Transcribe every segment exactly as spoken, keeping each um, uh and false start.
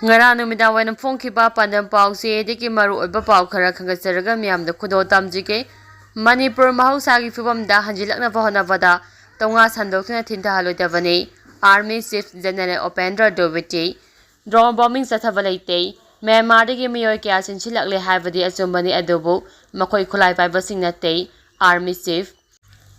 ꯉꯔꯥꯡ ꯅꯨꯃꯤꯗꯥꯡ ꯋꯥꯏꯔꯝ ꯐꯣꯡꯈꯤꯕ ꯄꯥꯟꯗꯝ ꯄꯥꯎꯆꯦꯗꯒꯤ ꯃꯔꯨꯑꯣꯏꯕ ꯄꯥꯎ ꯈꯔ ꯈꯪꯒꯠꯆꯔꯒ ꯃꯤꯌꯥꯝꯗ ꯈꯨꯗꯣꯜ ꯇꯝꯖꯒꯦ꯫ ꯃꯅꯤꯄꯨꯔ ꯃꯍꯧꯁꯥꯒꯤ ꯐꯤꯕꯝꯗ ꯍꯟꯖꯤꯜꯂꯛꯅꯕ ꯍꯣꯠꯅꯕꯗ ꯇꯣꯉꯥ ꯁꯟꯗꯣꯛꯇꯨꯅ ꯊꯤꯟꯊꯍꯜꯂꯣꯏꯗꯕꯅꯤ꯫ Army Chief General Upendra Dwivedi꯫ Drone bombing ꯆꯠꯊꯕ ꯂꯩꯇꯦ꯫ ꯃ꯭ꯌꯥꯟꯃꯥꯔꯗꯒꯤ ꯃꯤꯑꯣꯏ ꯀꯌꯥ ꯆꯦꯟꯁꯤꯜꯂꯛꯂꯦ ꯍꯥꯏꯕꯗꯤ ꯑꯆꯨꯝꯕꯅꯤ, ꯑꯗꯨꯕꯨ ꯃꯈꯣꯏ ꯈꯨꯠꯂꯥꯏ ꯄꯥꯏꯕꯁꯤꯡ ꯅꯠꯇꯦ꯫ Army Chief꯫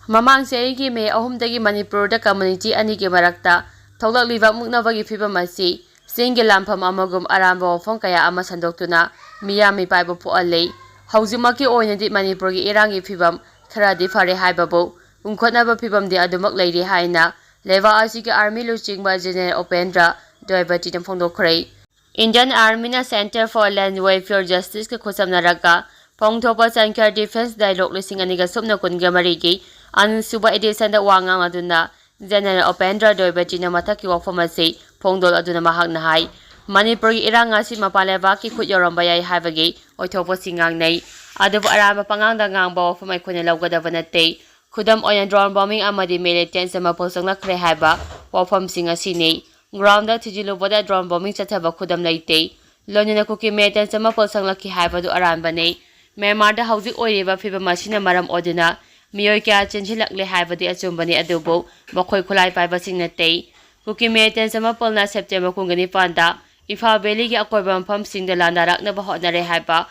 ꯃꯃꯥꯡ ꯆꯍꯤꯒꯤ ꯃꯦ ꯑꯍꯨꯝꯗꯒꯤ ꯃꯅꯤꯄꯨꯔꯗ ꯀꯝꯃ꯭ꯌꯨꯅꯤꯇꯤ ꯑꯅꯤꯒꯤ ꯃꯔꯛꯇ ꯊꯣꯛꯂꯛꯂꯤꯕ ꯃꯨꯛꯅꯕꯒꯤ ꯐꯤꯕꯝ ꯑꯁꯤ ꯆꯤꯡꯒꯤ ꯂꯥꯟꯐꯝ ꯑꯃꯒꯨꯝ ꯑꯔꯥꯟꯕ ꯋꯥꯐꯝ ꯀꯌꯥ ꯑꯃ ꯁꯟꯗꯣꯛꯇꯨꯅ ꯃꯤꯌꯥꯝ ꯃꯤꯄꯥꯏꯕ ꯄꯣꯛꯍꯜꯂꯤ꯫ ꯍꯧꯖꯤꯛꯃꯛꯀꯤ ꯑꯣꯏꯅꯗꯤ ꯃꯅꯤꯄꯨꯔꯒꯤ ꯏꯔꯥꯡꯒꯤ ꯐꯤꯕꯝ ꯈꯔꯗꯤ ꯐꯔꯦ ꯍꯥꯏꯕꯕꯨ ꯎꯪꯈꯠꯅꯕ ꯐꯤꯕꯝꯗꯤ ꯑꯗꯨꯃꯛ ꯂꯩꯔꯤ ꯍꯥꯏꯅ ꯂꯩꯕꯥꯛ ꯑꯁꯤꯒꯤ Army ꯂꯨꯆꯤꯡꯕ General Upendra Dwivediꯅ ꯐꯣꯡꯗꯣꯛꯈ꯭ꯔꯦ꯫ Indian Armyꯅ Centre for Land Welfare Justiceꯀ ꯈꯨꯠꯁꯝꯅꯔꯒ ꯐꯣꯡꯗꯣꯛꯄ Chankar Defence Dialogue ꯂꯤꯁꯤꯡ ꯑꯅꯤꯒ ꯁꯨꯞꯅ ꯀꯨꯟꯒ ꯃꯔꯤꯒꯤ ꯑꯅꯤꯁꯨꯕ editionꯗ ꯋꯥ ꯉꯥꯡꯂꯗꯨꯅ General Upendra Dwivediꯅ ꯃꯊꯛꯀꯤ ꯋꯥꯐꯝ ꯑꯁꯤ ꯐꯣꯡꯗꯣꯛꯂꯗꯨꯅ ꯃꯍꯥꯛꯅ ꯍꯥꯏ, ꯃꯅꯤꯄꯨꯔꯒꯤ ꯏꯔꯥꯡ ꯑꯁꯤ ꯃꯄꯥꯟ ꯂꯩꯕꯥꯛꯀꯤ ꯈꯨꯠ ꯌꯧꯔꯝꯕ ꯌꯥꯏ ꯍꯥꯏꯕꯒꯤ ꯑꯣꯏꯊꯣꯛꯄꯁꯤꯡ ꯉꯥꯡꯅꯩ, ꯑꯗꯨꯕꯨ ꯑꯔꯥꯟꯕ ꯄꯉꯥꯡꯗ ꯉꯥꯡꯕ ꯋꯥꯐꯝ ꯑꯩꯈꯣꯏꯅ ꯂꯧꯒꯗꯕ ꯅꯠꯇꯦ꯫ ꯈꯨꯗꯝ ꯑꯣꯏꯅ, drone bombing ꯑꯃꯗꯤ militants ꯃꯄꯜ ꯆꯪꯂꯛꯈ꯭ꯔꯦ ꯍꯥꯏꯕ ꯋꯥꯐꯝꯁꯤꯡ ꯑꯁꯤꯅꯤ꯫ Groundꯗ ꯊꯤꯖꯤꯜꯂꯨꯕꯗ drone bombing ꯆꯠꯊꯕ ꯈꯨꯗꯝ ꯂꯩꯇꯦ꯫ ꯂꯣꯏꯅꯅ ꯀꯨꯀꯤ militants ꯃꯄꯜ ꯆꯪꯂꯛꯈꯤ ꯍꯥꯏꯕꯗꯨ ꯑꯔꯥꯟꯕꯅꯤ꯫ ꯃ꯭ꯌꯥꯟꯃꯥꯔꯗ ꯍꯧꯖꯤꯛ ꯑꯣꯏꯔꯤꯕ ꯐꯤꯕꯝ ꯑꯁꯤꯅ ꯃꯔꯝ ꯑꯣꯏꯗꯨꯅ ꯃꯤꯑꯣꯏ ꯀꯌꯥ ꯆꯦꯟꯁꯤꯜꯂꯛꯂꯦ ꯍꯥꯏꯕꯗꯤ ꯑꯆꯨꯝꯕꯅꯤ, ꯑꯗꯨꯕꯨ ꯃꯈꯣꯏ ꯈꯨꯠꯂꯥꯏ ꯄꯥꯏꯕꯁꯤꯡ ꯅꯠꯇꯦ꯫ ꯀꯨꯀꯤ militants ꯃꯄꯜꯅ September ꯀꯨꯟꯒ ꯅꯤꯄꯥꯟꯗ ꯏꯝꯐꯥꯜ valleyꯒꯤ ꯑꯀꯣꯏꯕ ꯃꯐꯝꯁꯤꯡꯗ ꯂꯥꯟꯗꯥꯔꯛꯅꯕ ꯍꯣꯠꯅꯔꯦ ꯍꯥꯏꯕ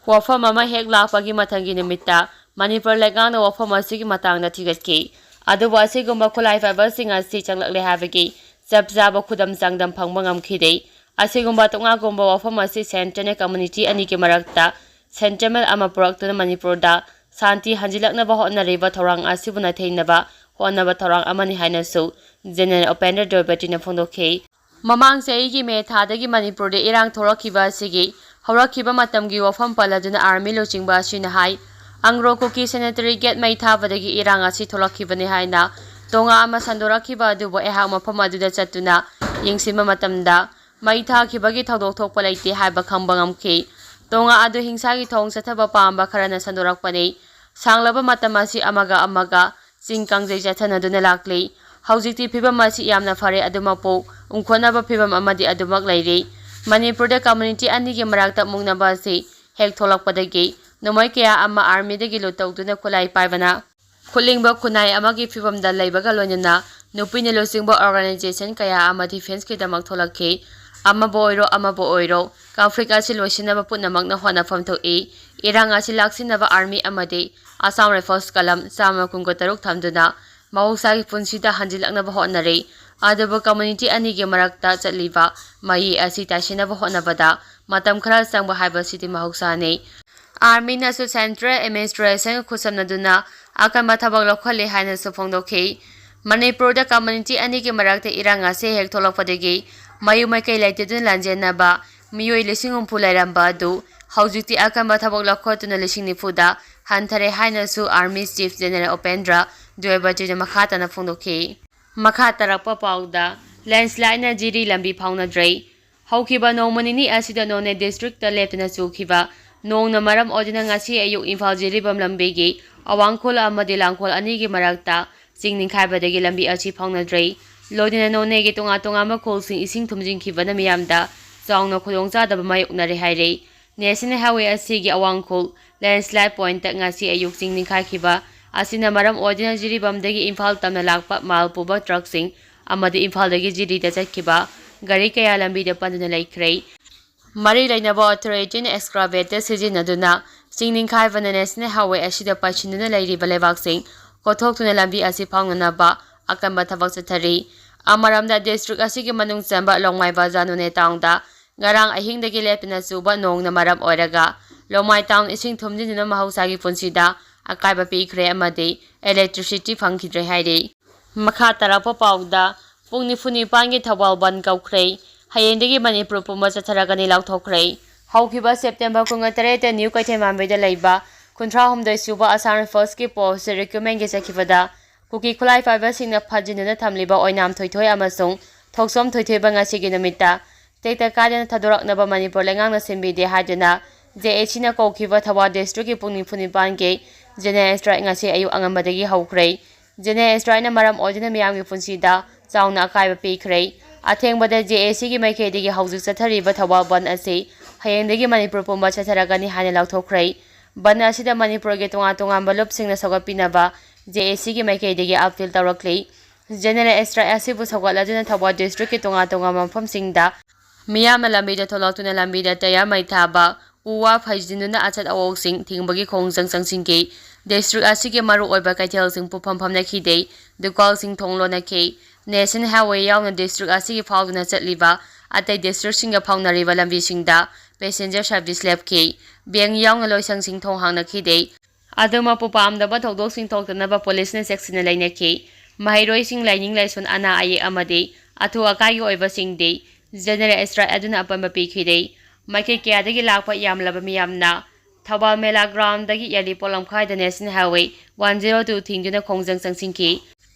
ꯋꯥꯐꯝ ꯑꯃ ꯍꯦꯛ ꯂꯥꯛꯄꯒꯤ ꯃꯊꯪꯒꯤ ꯅꯨꯃꯤꯠꯇ ꯃꯅꯤꯄꯨꯔ ꯂꯩꯉꯥꯛꯅ ꯋꯥꯐꯝ ꯑꯁꯤꯒꯤ ꯃꯇꯥꯡꯗ ꯊꯤꯒꯠꯈꯤ꯫ ꯑꯗꯨꯕꯨ ꯑꯁꯤꯒꯨꯝꯕ ꯈꯨꯠꯂꯥꯏ ꯄꯥꯏꯕꯁꯤꯡ ꯑꯁꯤ ꯆꯪꯂꯛꯂꯦ ꯍꯥꯏꯕꯒꯤ ꯆꯞ ꯆꯥꯕ ꯈꯨꯗꯝ ꯆꯥꯡꯗꯝ ꯐꯪꯕ ꯉꯝꯈꯤꯗꯦ꯫ ꯑꯁꯤꯒꯨꯝꯕ ꯇꯣꯉꯥꯟꯒꯨꯝꯕ ꯋꯥꯐꯝ ꯑꯁꯤ Centreꯅ community ꯑꯅꯤꯒꯤ ꯃꯔꯛꯇ sentiment ꯑꯃ ꯄꯨꯔꯛꯇꯨꯅ ꯃꯅꯤꯄꯨꯔꯗ ꯁꯥꯟꯇꯤ ꯍꯟꯖꯤꯜꯂꯛꯅꯕ ꯍꯣꯠꯅꯔꯤꯕ ꯊꯧꯔꯥꯡ ꯑꯁꯤꯕꯨ ꯅꯥꯊꯩꯅꯕ ꯍꯣꯠꯅꯕ ꯊꯧꯔꯥꯡ ꯑꯃꯅꯤ ꯍꯥꯏꯅꯁꯨ General Upendra Dwivediꯅ ꯐꯣꯡꯗꯣꯛꯈꯤ꯫ ꯃꯃꯥꯡ ꯆꯍꯤꯒꯤ ꯃꯦ ꯊꯥꯗꯒꯤ ꯃꯅꯤꯄꯨꯔꯗ ꯏꯔꯥꯡ ꯊꯣꯛꯂꯛꯈꯤꯕ ꯑꯁꯤꯒꯤ ꯍꯧꯔꯛꯈꯤꯕ ꯃꯇꯝꯒꯤ ꯋꯥꯐꯝ ꯄꯜꯂꯗꯨꯅ Army ꯂꯨꯆꯤꯡꯕ ꯑꯁꯤꯅ ꯍꯥꯏ, ꯑꯪꯒ꯭ꯔꯣ ꯀꯨꯀꯤ sanitary gate ꯃꯩ ꯊꯥꯕꯗꯒꯤ ꯏꯔꯥꯡ ꯑꯁꯤ ꯊꯣꯛꯂꯛꯈꯤꯕꯅꯤ ꯍꯥꯏꯅ ꯇꯣꯉꯥ ꯑꯃ ꯁꯟꯗꯣꯔꯛꯈꯤꯕ ꯑꯗꯨꯕꯨ ꯑꯩꯍꯥꯛ ꯃꯐꯝ ꯑꯗꯨꯗ ꯆꯠꯇꯨꯅ ꯌꯦꯡꯁꯤꯟꯕ ꯃꯇꯝꯗ ꯃꯩ ꯊꯥꯈꯤꯕꯒꯤ ꯊꯧꯗꯣꯛ ꯊꯣꯛꯄ ꯂꯩꯇꯦ ꯍꯥꯏꯕ ꯈꯪꯕ ꯉꯝꯈꯤ꯫ ꯇꯣꯉꯥ ꯑꯗꯨ ꯍꯤꯡꯁꯥꯒꯤ ꯊꯧꯑꯣꯡ ꯆꯠꯊꯕ ꯄꯥꯝꯕ ꯈꯔꯅ ꯁꯟꯗꯣꯔꯛꯄꯅꯤ꯫ ꯁꯥꯡꯂꯕ ꯃꯇꯝ ꯑꯁꯤ ꯑꯃꯒ ꯑꯃꯒ ꯆꯤꯡ ꯀꯥꯡꯖꯩ ꯆꯠꯊꯅꯗꯨꯅ ꯂꯥꯛꯂꯤ꯫ ꯍꯧꯖꯤꯛꯇꯤ ꯐꯤꯕꯝ ꯑꯁꯤ ꯌꯥꯝꯅ ꯐꯔꯦ, ꯑꯗꯨꯃꯛꯄꯨ ꯎꯪꯈꯠꯅꯕ ꯐꯤꯕꯝ ꯑꯃꯗꯤ ꯑꯗꯨꯃꯛ ꯂꯩꯔꯤ꯫ ꯃꯅꯤꯄꯨꯔꯗ ꯀꯝꯃ꯭ꯌꯨꯅꯤꯇꯤ ꯑꯅꯤꯒꯤ ꯃꯔꯛꯇ ꯃꯨꯛꯅꯕ ꯑꯁꯤ ꯍꯦꯛ ꯊꯣꯛꯂꯛꯄꯗꯒꯤ ꯅꯣꯡꯃꯩ ꯀꯌꯥ ꯑꯃ ꯑꯥꯔꯃꯤꯗꯒꯤ ꯂꯨꯠ ꯇꯧꯗꯨꯅ ꯈꯨꯠꯂꯥꯏ ꯄꯥꯏꯕꯅ ꯈꯨꯠꯂꯤꯡꯕ ꯈꯨꯟꯅꯥꯏ ꯑꯃꯒꯤ ꯐꯤꯕꯝꯗ ꯂꯩꯕꯒ ꯂꯣꯏꯅꯅ ꯅꯨꯄꯤꯅ ꯂꯨꯆꯤꯡꯕ ꯑꯣꯔꯒꯅꯥꯏꯖꯦꯁꯟ ꯀꯌꯥ ꯑꯃ ꯗꯤꯐꯦꯟꯁꯀꯤꯗꯃꯛ ꯊꯣꯛꯂꯛꯈꯤ꯫ ꯑꯃꯕꯨ ꯑꯣꯏꯔꯣ, ꯑꯃꯕꯨ ꯑꯣꯏꯔꯣ, ꯀꯟꯐ꯭ꯂꯤꯛ ꯑꯁꯤ ꯂꯣꯏꯁꯤꯟꯅꯕ ꯄꯨꯝꯅꯃꯛꯅ ꯍꯣꯠꯅꯐꯝ ꯊꯣꯛꯏ꯫ ꯏꯔꯥꯡ ꯑꯁꯤ ꯂꯥꯛꯁꯤꯟꯅꯕ ꯑꯥꯔꯃꯤ ꯑꯃꯗꯤ ꯑꯁꯥꯝ ꯔꯥꯏꯐꯜꯁ ꯀꯂꯝ ꯆꯥꯝꯃ ꯀꯨꯟꯒ ꯇꯔꯨꯛ ꯊꯝꯗꯨꯅ ꯃꯍꯧꯁꯥꯒꯤ ꯄꯨꯟꯁꯤꯗ ꯍꯟꯖꯤꯜꯂꯛꯅꯕ ꯍꯣꯠꯅꯔꯤ꯫ ꯑꯗꯨꯕꯨ ꯀꯝꯃ꯭ꯌꯨꯅꯤꯇꯤ ꯑꯅꯤꯒꯤ ꯃꯔꯛꯇ ꯆꯠꯂꯤꯕ ꯃꯌꯦ ꯑꯁꯤ ꯇꯥꯏꯁꯤꯟꯅꯕ ꯍꯣꯠꯅꯕꯗ ꯃꯇꯝ ꯈꯔ ꯆꯪꯕ ꯍꯥꯏꯕꯁꯤꯗꯤ ꯃꯍꯧꯁꯥꯅꯤ꯫ ꯑꯥꯔꯃꯤꯅꯁꯨ ꯁꯦꯟꯇ꯭ꯔꯦꯜ ꯑꯦꯗꯃꯤꯅꯤꯁꯇ꯭ꯔꯦꯁꯟꯒ ꯈꯨꯠꯁꯝꯅꯗꯨꯅ ꯑꯀꯟꯕ ꯊꯕꯛ ꯂꯧꯈꯠꯂꯦ ꯍꯥꯏꯅꯁꯨ ꯐꯣꯡꯗꯣꯛꯈꯤ꯫ ꯃꯅꯤꯄꯨꯔꯗ ꯀꯝꯃ꯭ꯌꯨꯅꯤꯇꯤ ꯑꯅꯤꯒꯤ ꯃꯔꯛꯇ ꯏꯔꯥꯡ ꯑꯁꯤ ꯍꯦꯛ ꯊꯣꯛꯂꯛꯄꯗꯒꯤ ꯃꯌꯨꯝ ꯃꯩꯀꯩ ꯂꯩꯇꯗꯨꯅ ꯂꯥꯟꯖꯦꯟꯅꯕ ꯃꯤꯑꯣꯏ ꯂꯤꯁꯤꯡ ꯍꯨꯝꯐꯨ ꯂꯩꯔꯝꯕ ꯑꯗꯨ ꯍꯧꯖꯤꯛꯇꯤ ꯑꯀꯟꯕ ꯊꯕꯛ ꯂꯧꯈꯠꯇꯨꯅ ꯂꯤꯁꯤꯡ ꯅꯤꯐꯨꯗ ꯍꯟꯊꯔꯦ ꯍꯥꯏꯅꯁꯨ ꯑꯥꯔꯃꯤ ꯆꯤꯐ ꯖꯦꯅꯔꯦꯜ ꯎꯄꯦꯟꯗ꯭ꯔ ꯗ꯭ꯋꯦꯕꯥꯇꯤꯅ ꯃꯈꯥ ꯇꯥꯅ ꯐꯣꯡꯗꯣꯛꯈꯤ꯫ ꯃꯈꯥ ꯇꯥꯔꯛꯄ ꯄꯥꯎꯗ, ꯂꯦꯟꯁꯂꯥꯏꯗꯅ ꯖꯤꯔꯤ ꯂꯝꯕꯤ ꯐꯥꯎꯅꯗ꯭ꯔꯦ꯫ ꯍꯧꯈꯤꯕ ꯅꯣꯡꯃ ꯅꯤꯅꯤ ꯑꯁꯤꯗ ꯅꯣꯅꯦ ꯗꯤꯁꯇ꯭ꯔꯤꯛꯇ ꯂꯦꯞꯇꯅ ꯆꯨꯈꯤꯕ ꯅꯣꯡꯅ ꯃꯔꯝ ꯑꯣꯏꯗꯨꯅ ꯉꯁꯤ ꯑꯌꯨꯛ ꯏꯝꯐꯥꯜ ꯖꯤꯔꯤꯕꯥꯝ ꯂꯝꯕꯤꯒꯤ ꯑꯋꯥꯡꯈꯨꯜ ꯑꯃꯗꯤ ꯂꯥꯡꯈꯣꯜ ꯑꯅꯤꯒꯤ ꯃꯔꯛꯇ ꯆꯤꯡ ꯅꯤꯡꯈꯥꯏꯕꯗꯒꯤ ꯂꯝꯕꯤ ꯑꯁꯤ ꯐꯥꯎꯅꯗ꯭ꯔꯦ꯫ ꯂꯣꯏꯅꯅ ꯅꯣꯅꯦꯒꯤ ꯇꯣꯉꯥꯟ ꯇꯣꯉꯥꯟꯕ ꯈꯨꯜꯁꯤꯡ ꯏꯁꯤꯡ ꯊꯨꯝꯖꯤꯟꯈꯤꯕꯅ ꯃꯤꯌꯥꯝꯗ ꯆꯥꯎꯅ ꯈꯨꯗꯣꯡꯆꯥꯗꯕ ꯃꯥꯌꯣꯛꯅꯔꯦ ꯍꯥꯏꯔꯦ꯫ ꯅꯦꯁꯅꯦꯜ ꯍꯥꯏꯋꯦ ꯑꯁꯤꯒꯤ ꯑꯋꯥꯡꯈꯨꯜ ꯂꯦꯟꯁꯂꯥꯏꯗ ꯄꯣꯏꯟꯠꯇ ꯉꯁꯤ ꯑꯌꯨꯛ ꯆꯤꯡ ꯅꯤꯡꯈꯥꯏꯈꯤꯕ ꯑꯁꯤꯅ ꯃꯔꯝ ꯑꯣꯏꯗꯨꯅ ꯖꯤꯔꯤꯕꯥꯝꯗꯒꯤ ꯏꯝꯐꯥꯜ ꯇꯝꯅ ꯂꯥꯛꯄ ꯃꯥꯜ ꯄꯨꯕ ꯇ꯭ꯔꯛꯁꯤꯡ ꯑꯃꯗꯤ ꯏꯝꯐꯥꯜꯗꯒꯤ ꯖꯤꯔꯤꯗ ꯆꯠꯈꯤꯕ ꯒꯥꯔꯤ ꯀꯌꯥ ꯂꯝꯕꯤꯗ ꯄꯟꯗꯨꯅ ꯂꯩꯈ꯭ꯔꯦ꯫ ꯃꯔꯤ ꯂꯩꯅꯕ ꯑꯣꯊꯣꯔꯤꯇꯤꯅ ꯑꯦꯛꯁꯀꯥꯚꯦꯇꯔ ꯁꯤꯖꯤꯟꯅꯗꯨꯅ ꯆꯤꯡ ꯅꯤꯡꯈꯥꯏꯕꯅ ꯅꯦꯁꯅꯦꯜ ꯍꯥꯏꯋꯦ ꯑꯁꯤꯗ ꯄꯩꯁꯤꯟꯗꯨꯅ ꯂꯩꯔꯤꯕ ꯂꯩꯕꯥꯛꯁꯤꯡ ꯀꯣꯊꯣꯛꯇꯨꯅ ꯂꯝꯕꯤ ꯑꯁꯤ ꯐꯥꯎꯅꯅꯕ ꯑꯀꯟꯕ ꯊꯕꯛ ꯆꯠꯊꯔꯤ꯫ ꯑꯃꯔꯣꯝꯗ, ꯗꯤꯁꯇ꯭ꯔꯤꯛ ꯑꯁꯤꯒꯤ ꯃꯅꯨꯡ ꯆꯟꯕ ꯂꯣꯡꯃꯥꯏ ꯕꯖꯥꯔ ꯅꯣꯅꯦ ꯇꯥꯎꯟꯗ ꯉꯔꯥꯡ ꯑꯍꯤꯡꯗꯒꯤ ꯂꯦꯞꯇꯅ ꯆꯨꯕ ꯅꯣꯡꯅ ꯃꯔꯝ ꯑꯣꯏꯔꯒ ꯂꯣꯡꯃꯥꯏ ꯇꯥꯎꯟ ꯏꯁꯤꯡ ꯊꯨꯝꯖꯤꯟꯗꯨꯅ ꯃꯍꯧꯁꯥꯒꯤ ꯄꯨꯟꯁꯤꯗ ꯑꯀꯥꯏꯕ ꯄꯤꯈ꯭ꯔꯦ ꯑꯃꯗꯤ ꯏꯂꯦꯛꯇ꯭ꯔꯤꯁꯤꯇꯤ ꯐꯪꯈꯤꯗ꯭ꯔꯦ ꯍꯥꯏꯔꯤ꯫ ꯃꯈꯥ ꯇꯥꯔꯛꯄ ꯄꯥꯎꯗ, ꯄꯨꯡ ꯅꯤꯐꯨ ꯅꯤꯄꯥꯟꯒꯤ ꯊꯧꯕꯥꯜ ꯕꯟꯗ ꯀꯧꯈ꯭ꯔꯦ꯫ ꯍꯌꯦꯡꯗꯒꯤ ꯃꯅꯤꯄꯨꯔ ꯄꯨꯝꯕ ꯆꯠꯊꯔꯒꯅꯤ ꯂꯥꯎꯊꯣꯛꯈ꯭ꯔꯦ꯫ ꯍꯧꯈꯤꯕ ꯁꯦꯞꯇꯦꯝꯕꯔ ꯀꯨꯟꯒ ꯇꯔꯦꯠꯇ ꯅ꯭ꯌꯨ ꯀꯩꯊꯦꯜ ꯃꯥꯟꯕꯤꯗ ꯂꯩꯕ ꯀꯨꯟꯊ꯭ꯔꯥ ꯍꯨꯝꯗꯣꯏ ꯁꯨꯕ ꯑꯁꯥꯝ ꯔꯥꯏꯐꯜꯁꯀꯤ ꯄꯣꯁꯇ ꯔꯤꯀ꯭ꯔꯨꯠꯃꯦꯟꯒꯤ ꯆꯠꯈꯤꯕꯗ ꯀꯨꯀꯤ ꯈꯨꯠꯂꯥꯏ ꯄꯥꯏꯕꯁꯤꯡꯅ ꯐꯥꯖꯤꯟꯗꯨꯅ ꯊꯝꯂꯤꯕ ꯑꯣꯏꯅꯥꯝ ꯊꯣꯏꯊꯣꯏ ꯑꯃꯁꯨꯡ ꯊꯣꯛꯆꯣꯝ ꯊꯣꯏꯊꯣꯏꯕ ꯉꯁꯤꯒꯤ ꯅꯨꯃꯤꯠꯇ ꯇꯦꯛꯇ ꯀꯥꯏꯗꯅ ꯊꯥꯗꯣꯔꯛꯅꯕ ꯃꯅꯤꯄꯨꯔ ꯂꯩꯉꯥꯛꯅ ꯁꯤꯟꯕꯤꯗꯦ ꯍꯥꯏꯗꯨꯅ ꯖꯦ ꯑꯦ ꯁꯤꯅ ꯀꯧꯈꯤꯕ ꯊꯧꯕꯥꯜ ꯗꯤꯁꯇ꯭ꯔꯤꯛꯀꯤ ꯄꯨꯡ ꯅꯤꯐꯨ ꯅꯤꯄꯥꯟꯒꯤ ꯖꯦꯅꯔꯦꯜ ꯁ꯭ꯇ꯭ꯔꯥꯏꯛ ꯉꯁꯤ ꯑꯌꯨꯛ ꯑꯉꯟꯕꯗꯒꯤ ꯍꯧꯈ꯭ꯔꯦ꯫ ꯖꯦꯅꯔꯦꯜ ꯁ꯭ꯇ꯭ꯔꯥꯏꯛꯅ ꯃꯔꯝ ꯑꯣꯏꯗꯨꯅ ꯃꯤꯌꯥꯝꯒꯤ ꯄꯨꯟꯁꯤꯗ ꯆꯥꯎꯅ ꯑꯀꯥꯏꯕ ꯄꯤꯈ꯭ꯔꯦ꯫ ꯑꯊꯦꯡꯕꯗ ꯖꯦ ꯑꯦ ꯁꯤꯒꯤ ꯃꯥꯏꯀꯩꯗꯒꯤ ꯍꯧꯖꯤꯛ ꯆꯠꯊꯔꯤꯕ ꯊꯧꯕꯥꯜ ꯕꯟ ꯑꯁꯤ ꯍꯌꯦꯡꯗꯒꯤ ꯃꯅꯤꯄꯨꯔ ꯄꯨꯝꯕ ꯆꯠꯊꯔꯒꯅꯤ ꯍꯥꯏꯅ ꯂꯥꯎꯊꯣꯛꯈ꯭ꯔꯦ꯫ ꯕꯟ ꯑꯁꯤꯗ ꯃꯅꯤꯄꯨꯔꯒꯤ ꯇꯣꯉꯥꯟ ꯇꯣꯉꯥꯟꯕ ꯂꯨꯞꯁꯤꯡꯅ ꯁꯧꯒꯠꯄꯤꯅꯕ ꯖꯦ ꯑꯦ ꯁꯤꯒꯤ ꯃꯥꯏꯀꯩꯗꯒꯤ ꯑꯥꯄꯤꯜ ꯇꯧꯔꯛꯂꯤ꯫ ꯖꯦꯅꯔꯦꯜ ꯁ꯭ꯇ꯭ꯔꯥꯏꯛ ꯑꯁꯤꯕꯨ ꯁꯧꯒꯠꯂꯗꯨꯅ ꯊꯧꯕꯥꯜ ꯗꯤꯁꯇ꯭ꯔꯤꯛꯀꯤ ꯇꯣꯉꯥꯟ ꯇꯣꯉꯥꯟꯕ ꯃꯐꯝꯁꯤꯡꯗ ꯃꯤꯌꯥꯝꯅ ꯂꯝꯕꯤꯗ ꯊꯣꯛꯂꯛꯇꯨꯅ ꯂꯝꯕꯤꯗ ꯇꯌꯥꯔ ꯃꯩ ꯊꯥꯕ, ꯎ ꯋꯥ ꯐꯩꯖꯤꯟꯗꯨꯅ ꯑꯆꯠ ꯑꯋꯣꯛꯁꯤꯡ ꯊꯤꯡꯕꯒꯤ ꯈꯣꯡꯖꯪ ꯆꯪꯁꯤꯟꯈꯤ꯫ ꯗꯤꯁꯇ꯭ꯔꯤꯛ ꯑꯁꯤꯒꯤ ꯃꯔꯨꯑꯣꯏꯕ ꯀꯩꯊꯦꯜꯁꯤꯡ ꯄꯨꯐꯝ ꯐꯝꯅꯈꯤꯗꯦ, ꯗꯨꯀꯥꯟꯁꯤꯡ ꯊꯣꯡ ꯂꯣꯟꯅꯈꯤ꯫ ꯅꯦꯁꯅꯦꯜ ꯍꯥꯏꯋꯦ ꯌꯥꯎꯅ ꯗꯤꯁꯇ꯭ꯔꯤꯛ ꯑꯁꯤꯒꯤ ꯐꯥꯎꯗꯨꯅ ꯆꯠꯂꯤꯕ ꯑꯇꯩ ꯗꯤꯁꯇ꯭ꯔꯤꯛꯁꯤꯡꯒ ꯐꯥꯎꯅꯔꯤꯕ ꯂꯝꯕꯤꯁꯤꯡꯗ ꯄꯦꯁꯦꯟꯖꯔ ꯁꯔꯚꯤꯁ ꯂꯦꯞꯈꯤ꯫ ꯕꯦꯡꯛ ꯌꯥꯎꯅ ꯂꯣꯏꯁꯪꯁꯤꯡ ꯊꯣꯡ ꯍꯥꯡꯅꯈꯤꯗꯦ꯫ ꯑꯗꯨꯃꯛꯄꯨ ꯄꯥꯝꯗꯕ ꯊꯧꯗꯣꯛꯁꯤꯡ ꯊꯣꯛꯇꯅꯕ ꯄꯨꯂꯤꯁꯅ ꯆꯦꯛꯁꯤꯟꯅ ꯂꯩꯅꯈꯤ꯫ ꯃꯍꯩꯔꯣꯏꯁꯤꯡ, ꯂꯥꯏꯅꯤꯡ ꯂꯥꯏꯁꯣꯟ, ꯑꯅꯥ ꯑꯌꯦꯛ ꯑꯃꯗꯤ ꯑꯊꯨ ꯑꯀꯥꯏꯒꯤ ꯑꯣꯏꯕꯁꯤꯡꯗꯤ ꯖꯦꯅꯔꯦꯜ ꯁ꯭ꯇ꯭ꯔꯥꯏꯛ ꯑꯗꯨꯅ ꯑꯄꯟꯕ ꯄꯤꯈꯤꯗꯦ꯫ ꯃꯥꯏꯀꯩ ꯀꯌꯥꯗꯒꯤ ꯂꯥꯛꯄ ꯌꯥꯝꯂꯕ ꯃꯤꯌꯥꯝꯅ ꯊꯧꯕꯥꯜ ꯃꯦꯂꯥ ꯒ꯭ꯔꯥꯎꯟꯗꯒꯤ ꯌꯥꯏꯔꯤꯄꯣꯛ ꯂꯝꯈꯥꯏꯗ national highway one zero two ꯊꯤꯡꯗꯨꯅ ꯈꯣꯡꯖꯪ ꯆꯪꯁꯤꯟꯈꯤ꯫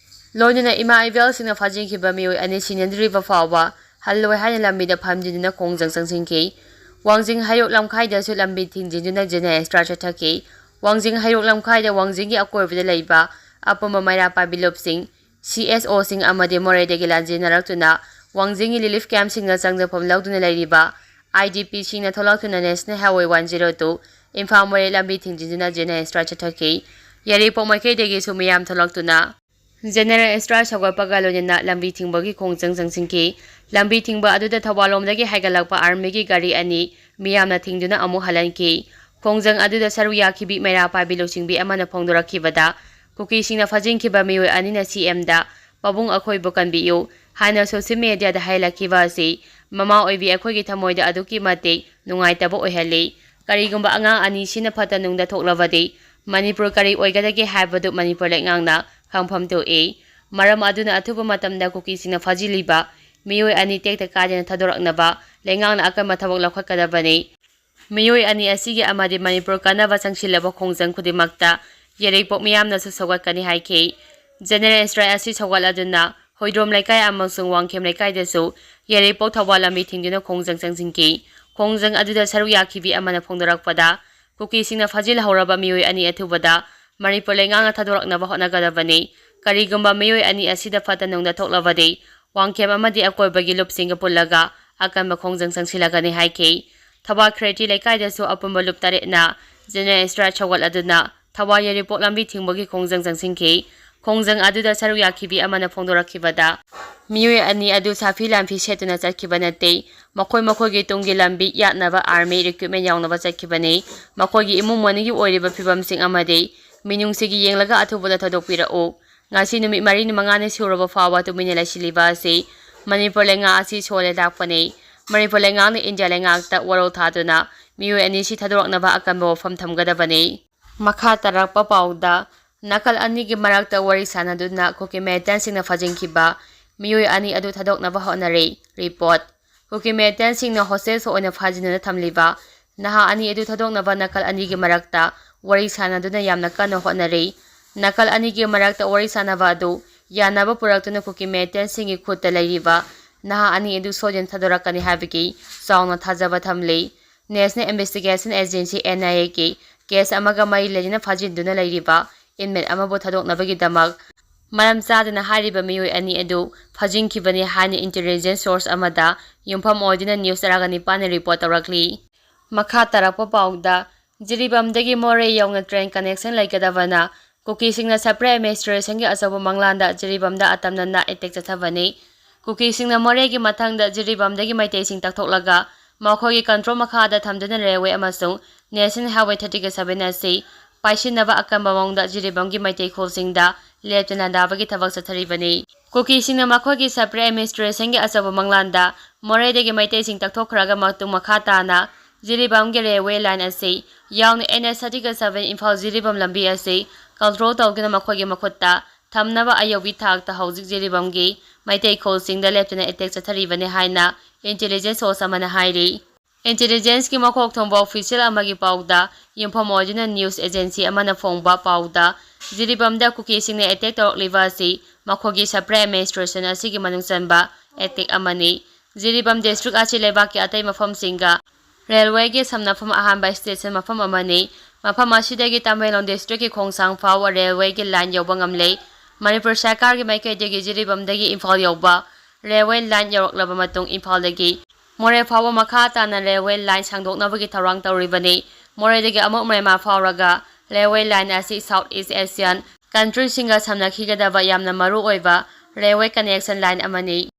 ꯂꯣꯏꯅꯅ ꯏꯃꯥ ꯏꯕꯦꯜꯁꯤꯡꯅ ꯐꯥꯖꯤꯟꯈꯤꯕ ꯃꯤꯑꯣꯏ ꯑꯅꯤ ꯁꯤꯅꯗ꯭ꯔꯤꯕ ꯐꯥꯎꯕ ꯍꯜꯂꯣꯏ ꯍꯥꯏꯅ ꯂꯝꯕꯤꯗ ꯐꯝꯖꯤꯟꯗꯨꯅ ꯈꯣꯡꯖꯪ ꯆꯪꯁꯤꯟꯈꯤ꯫ ꯋꯥꯡꯖꯤꯡ ꯍꯩꯔꯣꯛ ꯂꯝꯈꯥꯏꯗꯁꯨ ꯂꯝꯕꯤ ꯊꯤꯡꯖꯤꯟꯗꯨꯅ ꯖꯦꯅꯔꯦꯜ ꯁ꯭ꯇ꯭ꯔꯥꯏꯛ ꯆꯠꯊꯈꯤ꯫ ꯋꯥꯡꯖꯤꯡ ꯍꯩꯔꯣꯛ ꯂꯝꯈꯥꯏꯗ ꯋꯥꯡꯖꯤꯡꯒꯤ ꯑꯀꯣꯏꯕꯗ ꯂꯩꯕ ꯑꯄꯨꯝꯕ ꯃꯩꯔꯥ ꯄꯥꯏꯕꯤ ꯂꯨꯞꯁꯤꯡ, ꯁꯤ ꯑꯦꯁ ꯑꯣꯁꯤꯡ ꯑꯃꯗꯤ ꯃꯣꯔꯦꯗꯒꯤ ꯂꯥꯟꯖꯦꯟꯅꯔꯛꯇꯨꯅ ꯋꯥꯡꯖꯤꯡꯒꯤ ꯔꯤꯂꯤꯐ ꯀꯦꯝꯞꯁꯤꯡꯗ ꯆꯪꯖꯐꯝ ꯂꯧꯗꯨꯅ ꯂꯩꯔꯤꯕ ꯑꯥꯏ ꯗꯤ ꯄꯤꯁꯤꯡꯅ ꯊꯣꯛꯂꯛꯇꯨꯅ national highway one zero two Imphal Moreh ꯂꯝꯕꯤ ꯊꯤꯡꯖꯤꯟꯗꯨꯅ ꯖꯦꯅꯔꯦꯜ ꯁ꯭ꯇ꯭ꯔꯥꯏꯛ ꯆꯠꯊꯈꯤ꯫ ꯌꯥꯏꯔꯤꯄꯣꯛ ꯃꯥꯏꯀꯩꯗꯒꯤꯁꯨ ꯃꯤꯌꯥꯝ ꯊꯣꯛꯂꯛꯇꯨꯅ ꯖꯦꯅꯔꯦꯜ ꯁ꯭ꯇ꯭ꯔꯥꯏꯛ ꯁꯧꯒꯠꯄꯒ ꯂꯣꯏꯅꯅ ꯂꯝꯕꯤ ꯊꯤꯡꯕꯒꯤ ꯈꯣꯡꯖꯪ ꯆꯪꯁꯤꯟꯈꯤ꯫ ꯂꯝꯕꯤ ꯊꯤꯡꯕ ꯑꯗꯨꯗ ꯊꯧꯕꯥꯜꯂꯣꯝꯗꯒꯤ ꯍꯥꯏꯒꯠꯂꯛꯄ ꯑꯥꯔꯃꯤꯒꯤ ꯒꯥꯔꯤ ꯑꯅꯤ ꯃꯤꯌꯥꯝꯅ ꯊꯤꯡꯗꯨꯅ ꯑꯃꯨꯛ ꯍꯜꯍꯟꯈꯤ꯫ ꯈꯣꯡꯖꯪ ꯑꯗꯨꯗ ꯁꯔꯨꯛ ꯌꯥꯈꯤꯕꯤ ꯃꯩꯔꯥ ꯄꯥꯏꯕꯤ ꯂꯨꯆꯤꯡꯕꯤ ꯑꯃꯅ ꯐꯣꯡꯗꯣꯔꯛꯈꯤꯕꯗ, ꯀꯨꯀꯤꯁꯤꯡꯅ ꯐꯥꯖꯤꯟꯈꯤꯕ ꯃꯤꯑꯣꯏ ꯑꯅꯤꯅ ꯁꯤ ꯑꯦꯝꯗ "ꯄꯥꯕꯨꯡ, ꯑꯩꯈꯣꯏꯕꯨ ꯀꯟꯕꯤꯌꯨ" ꯍꯥꯏꯅ ꯁꯣꯁꯤꯌꯦꯜ ꯃꯦꯗꯤꯌꯥꯗ ꯍꯥꯏꯂꯛꯈꯤꯕ ꯑꯁꯤ ꯃꯃꯥ ꯑꯣꯏꯕꯤ ꯑꯩꯈꯣꯏꯒꯤ ꯊꯃꯣꯏꯗ ꯑꯗꯨꯛꯀꯤ ꯃꯇꯤꯛ ꯅꯨꯡꯉꯥꯏꯇꯕ ꯑꯣꯏꯍꯜꯂꯤ꯫ ꯀꯔꯤꯒꯨꯝꯕ ꯑꯉꯥꯡ ꯑꯅꯤ ꯁꯤꯅ ꯐꯠꯇ ꯅꯨꯡꯗ ꯊꯣꯛꯂꯕꯗꯤ ꯃꯅꯤꯄꯨꯔ ꯀꯔꯤ ꯑꯣꯏꯒꯗꯒꯦ ꯍꯥꯏꯕꯗꯨ ꯃꯅꯤꯄꯨꯔ ꯂꯩꯉꯥꯛꯅ ꯈꯪꯐꯝ ꯊꯣꯛꯏ꯫ ꯃꯔꯝ ꯑꯗꯨꯅ ꯑꯊꯨꯕ ꯃꯇꯝꯗ ꯀꯨꯀꯤꯁꯤꯡꯅ ꯐꯥꯖꯤꯜꯂꯤꯕ ꯃꯤꯑꯣꯏ ꯑꯅꯤ ꯇꯦꯛꯇ ꯀꯥꯏꯗꯅ ꯊꯥꯗꯣꯔꯛꯅꯕ ꯂꯩꯉꯥꯛꯅ ꯑꯀꯟꯕ ꯊꯕꯛ ꯂꯧꯈꯠꯀꯗꯕꯅꯤ꯫ ꯃꯤꯑꯣꯏ ꯑꯅꯤ ꯑꯁꯤꯒꯤ ꯑꯃꯗꯤ ꯃꯅꯤꯄꯨꯔ ꯀꯥꯟꯅꯕ ꯆꯪꯁꯤꯜꯂꯕ ꯈꯣꯡꯖꯪ ꯈꯨꯗꯤꯡꯃꯛꯇ ꯌꯥꯏꯔꯤꯄꯣꯛ ꯃꯤꯌꯥꯝꯅꯁꯨ ꯁꯧꯒꯠꯀꯅꯤ ꯍꯥꯏꯈꯤ꯫ ꯖꯦꯅꯔꯦꯜ ꯁ꯭ꯇ꯭ꯔꯥꯏꯛ ꯑꯁꯤ ꯁꯧꯒꯠꯂꯗꯨꯅ ꯍꯣꯏꯗ꯭ꯔꯣꯝ ꯂꯩꯀꯥꯏ ꯑꯃꯁꯨꯡ ꯋꯥꯡꯈꯦꯝ ꯂꯩꯀꯥꯏꯗꯁꯨ ꯌꯥꯏꯔꯤꯄꯣꯛ ꯊꯧꯕꯥꯜ ꯂꯝꯕꯤ ꯊꯤꯡꯗꯨꯅ ꯈꯣꯡꯖꯪ ꯆꯪꯁꯤꯟꯈꯤ꯫ ꯈꯣꯡꯖꯪ ꯑꯗꯨꯗ ꯁꯔꯨꯛ ꯌꯥꯈꯤꯕꯤ ꯑꯃꯅ ꯐꯣꯡꯗꯣꯔꯛꯄꯗ, ꯀꯨꯀꯤꯁꯤꯡꯅ ꯐꯥꯖꯤꯜꯍꯧꯔꯕ ꯃꯤꯑꯣꯏ ꯑꯅꯤ ꯑꯊꯨꯕꯗ ꯃꯅꯤꯄꯨꯔ ꯂꯩꯉꯥꯛꯅ ꯊꯥꯗꯣꯔꯛꯅꯕ ꯍꯣꯠꯅꯒꯗꯕꯅꯤ꯫ ꯀꯔꯤꯒꯨꯝꯕ ꯃꯤꯑꯣꯏ ꯑꯅꯤ ꯑꯁꯤꯗ ꯐꯠꯇ ꯅꯨꯡꯗ ꯊꯣꯛꯂꯕꯗꯤ ꯋꯥꯡꯈꯦꯝ ꯑꯃꯗꯤ ꯑꯀꯣꯏꯕꯒꯤ ꯂꯨꯞꯁꯤꯡꯒ ꯄꯨꯜꯂꯒ ꯑꯀꯟꯕ ꯈꯣꯡꯖꯪ ꯆꯪꯁꯤꯜꯂꯒꯅꯤ ꯍꯥꯏꯈꯤ꯫ ꯊꯧꯕꯥꯜ ꯈ꯭ꯔꯦꯇꯤ ꯂꯩꯀꯥꯏꯗꯁꯨ ꯑꯄꯨꯟꯕ ꯂꯨꯞ ꯇꯔꯦꯠꯅ general strike ꯁꯧꯒꯠꯂꯗꯨꯅ ꯊꯧꯕꯥꯜ ꯌꯥꯏꯔꯤꯄꯣꯛ ꯂꯝꯕꯤ ꯊꯤꯡꯕꯒꯤ ꯈꯣꯡꯖꯪ ꯆꯪꯁꯤꯟꯈꯤ꯫ ꯈꯣꯡꯖꯪ ꯑꯗꯨꯗ ꯁꯔꯨꯛ ꯌꯥꯈꯤꯕꯤ ꯑꯃꯅ ꯐꯣꯡꯗꯣꯔꯛꯈꯤꯕꯗ, ꯃꯤꯑꯣꯏ ꯑꯅꯤ ꯑꯗꯨ ꯁꯥꯐꯤ ꯂꯥꯟꯐꯤ ꯁꯦꯠꯇꯨꯅ ꯆꯠꯈꯤꯕ ꯅꯠꯇꯦ꯫ ꯃꯈꯣꯏ ꯃꯈꯣꯏꯒꯤ ꯇꯨꯡꯒꯤ ꯂꯝꯕꯤ ꯌꯥꯠꯅꯕ army recruitment ꯌꯥꯎꯅꯕ ꯆꯠꯈꯤꯕꯅꯤ꯫ ꯃꯈꯣꯏꯒꯤ ꯏꯃꯨꯡ ꯃꯅꯨꯡꯒꯤ ꯑꯣꯏꯔꯤꯕ ꯐꯤꯕꯝꯁꯤꯡ ꯑꯃꯗꯤ ꯃꯤꯅꯨꯡꯁꯤꯒꯤ ꯌꯦꯡꯂꯒ ꯑꯊꯨꯕꯗ ꯊꯧꯗꯣꯛꯄꯤꯔꯛꯎ꯫ ꯉꯁꯤ ꯅꯨꯃꯤꯠ ꯃꯔꯤꯅꯤ ꯃꯉꯥꯅꯤ ꯁꯨꯔꯕ ꯐꯥꯎꯕ ꯇꯨꯃꯤꯟꯅ ꯂꯩꯁꯤꯜꯂꯤꯕ ꯑꯁꯤ ꯃꯅꯤꯄꯨꯔ ꯂꯩꯉꯥꯛ ꯑꯁꯤ ꯁꯣꯜꯂꯦ ꯇꯥꯛꯄꯅꯤ꯫ ꯃꯅꯤꯄꯨꯔ ꯂꯩꯉꯥꯛꯅ ꯏꯟꯗꯤꯌꯥ ꯂꯩꯉꯥꯛꯇ ꯋꯥꯔꯣꯜ ꯊꯥꯗꯨꯅ ꯃꯤꯑꯣꯏ ꯑꯅꯤꯁꯤ ꯊꯥꯗꯣꯔꯛꯅꯕ ꯑꯀꯟꯕ ꯋꯥꯐꯝ ꯊꯝꯒꯗꯕꯅꯤ꯫ ꯃꯈꯥ ꯇꯥꯔꯛꯄ ꯄꯥꯎꯗ, ꯅꯥꯀꯜ ꯑꯅꯤꯒꯤ ꯃꯔꯛꯇ ꯋꯥꯔꯤ ꯁꯥꯟꯅꯗꯨꯅ ꯀꯨꯀꯤ militantꯁꯤꯡꯅ ꯐꯥꯖꯤꯟꯈꯤꯕ ꯃꯤꯑꯣꯏ ꯑꯅꯤ ꯑꯗꯨ ꯊꯥꯗꯣꯛꯅꯕ ꯍꯣꯠꯅꯔꯤ꯫ Report. ꯀꯨꯀꯤ militantꯁꯤꯡꯅ hostage ꯑꯣꯏꯅ ꯐꯥꯖꯤꯟꯗꯨꯅ ꯊꯝꯂꯤꯕ ꯅꯍꯥ ꯑꯅꯤ ꯑꯗꯨ ꯊꯥꯗꯣꯛꯅꯕ ꯅꯥꯀꯜ ꯑꯅꯤꯒꯤ ꯃꯔꯛꯇ ꯋꯥꯔꯤ ꯁꯥꯟꯅꯗꯨꯅ ꯌꯥꯝꯅ ꯀꯟꯅ ꯍꯣꯠꯅꯔꯤ꯫ ꯅꯥꯀꯜ ꯑꯅꯤꯒꯤ ꯃꯔꯛꯇ ꯋꯥꯔꯤ ꯁꯥꯟꯅꯕ ꯑꯗꯨ ꯌꯥꯅꯕ ꯄꯨꯔꯛꯇꯨꯅ ꯀꯨꯀꯤ militantꯁꯤꯡꯒꯤ ꯈꯨꯠꯇ ꯂꯩꯔꯤꯕ ꯅꯍꯥ ꯑꯅꯤ ꯑꯗꯨ ꯁꯣꯏꯗꯅ ꯊꯥꯗꯣꯔꯛꯀꯅꯤ ꯍꯥꯏꯕꯒꯤ ꯆꯥꯎꯅ ꯊꯥꯖꯕ ꯊꯝꯂꯤ꯫ National Investigation Agency, NIAꯒꯤ case ꯑꯃꯒ ꯃꯔꯤ ꯂꯩꯅꯅ ꯐꯥꯖꯤꯟꯗꯨꯅ ꯂꯩꯔꯤꯕ inmate ꯑꯃꯕꯨ ꯊꯥꯗꯣꯛꯅꯕꯒꯤꯗꯃꯛ ꯃꯔꯝ ꯆꯥꯗꯅ ꯍꯥꯏꯔꯤꯕ ꯃꯤꯑꯣꯏ ꯑꯅꯤ ꯑꯗꯨ ꯐꯥꯖꯤꯟꯈꯤꯕꯅꯤ ꯍꯥꯏꯅ intelligence source ꯑꯃꯗ ꯌꯨꯝꯐꯝ ꯑꯣꯏꯗꯨꯅ news ꯇꯔꯥꯒ ꯅꯤꯄꯥꯟꯅ report ꯇꯧꯔꯛꯂꯤ꯫ ꯃꯈꯥ ꯇꯥꯔꯛꯄ ꯄꯥꯎꯗ, ꯖꯤꯔꯤꯕꯥꯝꯗꯒꯤ ꯃꯣꯔꯦ ꯌꯧꯅ train connection ꯂꯩꯒꯗꯕꯅ ꯀꯨꯀꯤꯁꯤꯡꯅ separate administrationꯒꯤ ꯑꯆꯧꯕ ꯃꯪꯂꯥꯟꯗ ꯖꯤꯔꯤꯕꯥꯝꯗ ꯑꯇꯝꯅꯅ attack ꯆꯠꯊꯕꯅꯤ꯫ ꯀꯨꯀꯤꯁꯤꯡꯅ ꯃꯣꯔꯦꯒꯤ ꯃꯊꯪꯗ ꯖꯤꯔꯤꯕꯥꯝꯗꯒꯤ ꯃꯩꯇꯩꯁꯤꯡ ꯇꯛꯊꯣꯛꯂꯒ ꯃꯈꯣꯏꯒꯤ control ꯃꯈꯥꯗ ꯊꯝꯗꯨꯅ railway ꯑꯃꯁꯨꯡ National Highway thirty seven ꯑꯁꯤ ꯄꯥꯏꯁꯤꯟꯅꯕ ꯑꯀꯟꯕ ꯃꯑꯣꯡꯗ ꯖꯤꯔꯤꯕꯥꯝꯒꯤ ꯃꯩꯇꯩ ꯈꯨꯜꯁꯤꯡꯗ ꯂꯦꯞꯇꯅ ꯗꯥꯕꯒꯤ ꯊꯕꯛ ꯆꯠꯊꯔꯤꯕꯅꯤ꯫ ꯀꯨꯀꯤꯁꯤꯡꯅ ꯃꯈꯣꯏꯒꯤ separate administrationꯒꯤ ꯑꯆꯧꯕ ꯃꯪꯂꯥꯟꯗ ꯃꯣꯔꯦꯗꯒꯤ ꯃꯩꯇꯩꯁꯤꯡ ꯇꯛꯊꯣꯛꯈ꯭ꯔꯒ ꯃꯇꯨꯡ ꯃꯈꯥ ꯇꯥꯅ ꯖꯤꯔꯤꯕꯥꯝꯒꯤ railway line ꯑꯁꯤ ꯌꯥꯎꯅ NH thirty seven Imphal Jiribam ꯂꯝꯕꯤ ꯑꯁꯤ control ꯇꯧꯗꯨꯅ ꯃꯈꯣꯏꯒꯤ ꯃꯈꯨꯠꯇ ꯊꯝꯅꯕ ꯑꯌꯧꯕꯤ ꯊꯥꯛꯇ ꯍꯧꯖꯤꯛ ꯖꯤꯔꯤꯕꯥꯝꯒꯤ ꯃꯩꯇꯩ ꯈꯨꯜꯁꯤꯡꯗ ꯂꯦꯞꯇꯅ attack ꯆꯠꯊꯔꯤꯕꯅꯤ ꯍꯥꯏꯅ intelligence source ꯑꯃꯅ ꯍꯥꯏꯔꯤ꯫ Intelligenceꯀꯤ ꯃꯀꯣꯛ ꯊꯣꯡꯕ official ꯑꯃꯒꯤ ꯄꯥꯎꯗ ꯌꯨꯝꯐꯝ ꯑꯣꯏꯗꯨꯅ news agency ꯑꯃꯅ ꯐꯣꯡꯕ ꯄꯥꯎꯗ, ꯖꯤꯔꯤꯕꯥꯝꯗ ꯀꯨꯀꯤꯁꯤꯡꯅ attack ꯇꯧꯔꯛꯂꯤꯕ ꯑꯁꯤ ꯃꯈꯣꯏꯒꯤ separate administration ꯑꯁꯤꯒꯤ ꯃꯅꯨꯡ ꯆꯟꯕ attack ꯑꯃꯅꯤ꯫ ꯖꯤꯔꯤꯕꯥꯝ district ꯑꯁꯤ ꯂꯩꯕꯥꯛꯀꯤ ꯑꯇꯩ ꯃꯐꯝꯁꯤꯡꯒ railwayꯒꯤ ꯁꯝꯅꯐꯝ ꯑꯍꯥꯟꯕ station ꯃꯐꯝ ꯑꯃꯅꯤ꯫ ꯃꯐꯝ ꯑꯁꯤꯗꯒꯤ ꯇꯃꯦꯡꯂꯣꯡ districtꯀꯤ ꯈꯣꯡꯁꯥꯡ ꯐꯥꯎꯕ railwayꯒꯤ line ꯌꯧꯕ ꯉꯝꯂꯦ꯫ ꯃꯅꯤꯄꯨꯔ ꯁꯔꯀꯥꯔꯒꯤ ꯃꯥꯏꯀꯩꯗꯒꯤ ꯖꯤꯔꯤꯕꯥꯝꯗꯒꯤ ꯏꯝꯐꯥꯜ ꯌꯧꯕ railway line ꯌꯧꯔꯛꯂꯕ ꯃꯇꯨꯡ ꯏꯝꯐꯥꯜꯗꯒꯤ ꯃꯣꯔꯦ ꯐꯥꯎꯕ ꯃꯈꯥ ꯇꯥꯅ railway line ꯁꯥꯡꯗꯣꯛꯅꯕꯒꯤ ꯊꯧꯔꯥꯡ ꯇꯧꯔꯤꯕꯅꯤ꯫ ꯃꯣꯔꯦꯗꯒꯤ ꯑꯃꯨꯛ ꯃꯦꯟꯃꯥꯔ ꯐꯥꯎꯔꯒ railway line ꯑꯁꯤ South East Asian countryꯁꯤꯡꯒ ꯁꯝꯅꯈꯤꯒꯗꯕ ꯌꯥꯝꯅ ꯃꯔꯨ ꯑꯣꯏꯕ railway connection line ꯑꯃꯅꯤ꯫